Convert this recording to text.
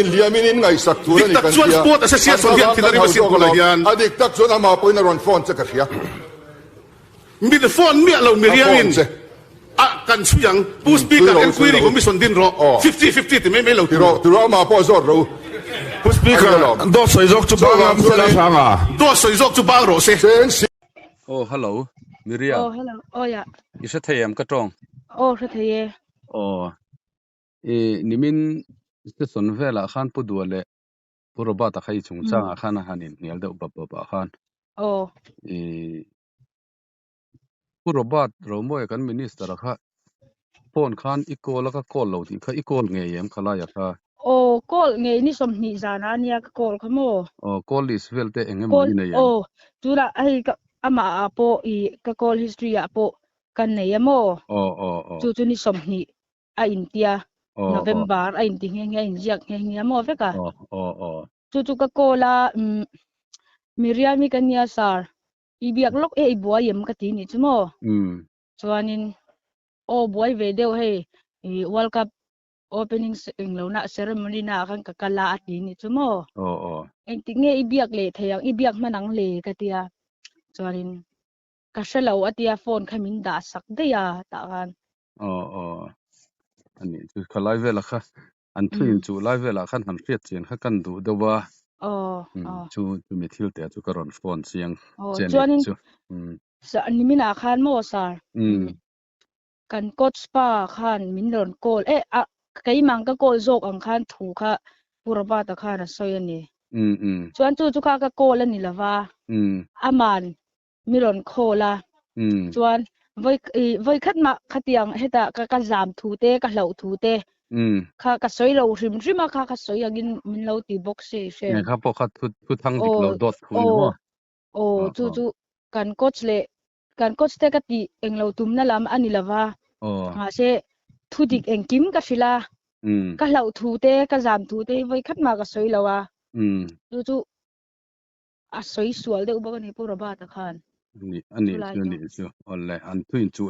Inhliamin in ngaihsak tur a Dik ni tak kan chuan tia. Sport An Association hian thlavang thil kan a rim hau a sin zawk bulah alawm. hian. A dik tak chuan amah pawhin a rawn phone che ka hria. Min phone miah lo A miriangin phone che. a kan chhui ang. Pu Chhui Speaker, ro, chhui Enquiry ro. Commission din rawh. Aw. Fifty fifty ti mai mai lo Ti tur. rawh, ti rawh amah pawh zawt ro. Pu A Speaker, ni alawm. dawt sawi zawk chu bang Chuvang ang sela chuanin hrang a. Dawt sawi zawk chu bang rawh se. Cheng si. Aw hello, Miriam. Aw hello, aw ya. I hre thei em ka tawng? Aw hre thei e. Aw. I nimin session velah khan Pu Dua leh Pu Robert a kha i chungchangah khan a han inhnial deuh bap bap ah khan. Aw. I Pu Robert Romawia kan minister a kha phone khan i call a ka call lo tih kha i call ngei em khalai a kha? Aw call ngei ni 20 zanah ania ka call kha maw? Aw call list vel te eng emaw Call i nei em? aw tunah hei ka amah ah pawh i ka call history ah pawh kan nei a maw? Aw aw aw. Chu chu ni 20 a intia Aw aw. November a inti nghe nghe a inziak nghe nghe a maw vek a? Aw aw aw. Chu chu ka call a umm Miriam-i ka nia sir I biak lawk e i buai em ka ti nih chu maw? Chuanin aw buai ve deuh hei i World Cup opening englo na ceremony na ah khan ka kal a a ti nih chu maw? Aw aw. Engtik nge i biak leh thei ang i biak hman ang le ka tia. Chuanin ka hre lo a tia phone kha min dah sak daih a tah khan. Aw aw. Ani chu khalai vela kha an thu in chu lai velah khan han hriat chian kha kan duh deuh a. Aw aw. Chu chumi thil te chu ka rawn phone chiang Aw che ni chuanin chu. Niminah khan maw sir kan coach pa khan min rawn call e a keimah ka call zawk ang khan thu kha Pu Robert-a khan a sawi a ni. Chuan chu chu kha ka call a ni lova aman mi rawn call a chuan vawi vawi khat mah khatiang hetah ka ka zam thu te ka hlauh thu te kha ka sawi lo hrim hrim a kha ka sawi angin min lo ti bawk si hrem. Kha pawh kha thu thu thang dik lo Aw dawt thu ni aw maw? aw Aw chu aw. chu kan coach leh kan coach te ka tih englo tumna lam a ni lova Aw. mahse thu dik engkim ka hrilh a ka hlauh thu te ka zam thu te hi vawi khat mah ka sawi lo a chu chu a sawi sual deuh bawk a ni Pu Robert-a khan Ani ani chulai chu chu. ani chu awle an thuin chu.